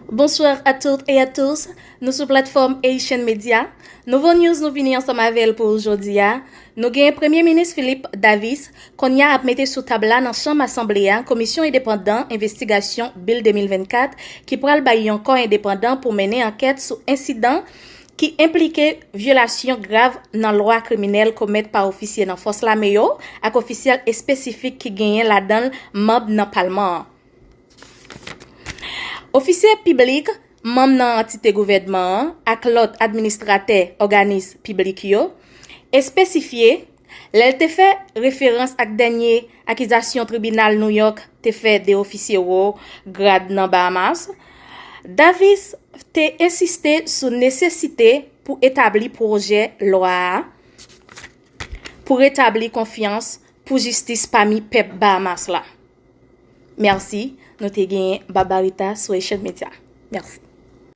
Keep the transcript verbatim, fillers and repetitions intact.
Bonsoir à toutes et à tous. Nou sou platfòm Haitian Media. Nouvo News nou vini ansanm avè l pou jodi a. Nou gen Premye Minis Philippe Davis, kounye a ap mete sou tab la nan chanm asanble a komisyon endepandan envestigasyon Bill de mil vennkat ki pral bay yon kò endepandan pou mennen ankèt sou ensidan ki enplike vyolasyon grav nan lwa kriminèl komèt pa ofisye nan fòs lame yo ak ofisyèl espesifik ki genyen ladan l manm nan palman an. Ofisye piblik, manm nan antite gouvènman an ak lòt administratè òganis piblik yo espesifye lè l te fè referans ak dènye akizasyon tribinal New York te fè de ofisye wo grad nan Bahamas. Davis te ensiste sou nesesite pou etabli pwojè lwa a pou retabli konfyans pou jistis pami pèp Bahamas la. Mèsi, nou te genyen Barbarita sou Haitian Media. Mèsi.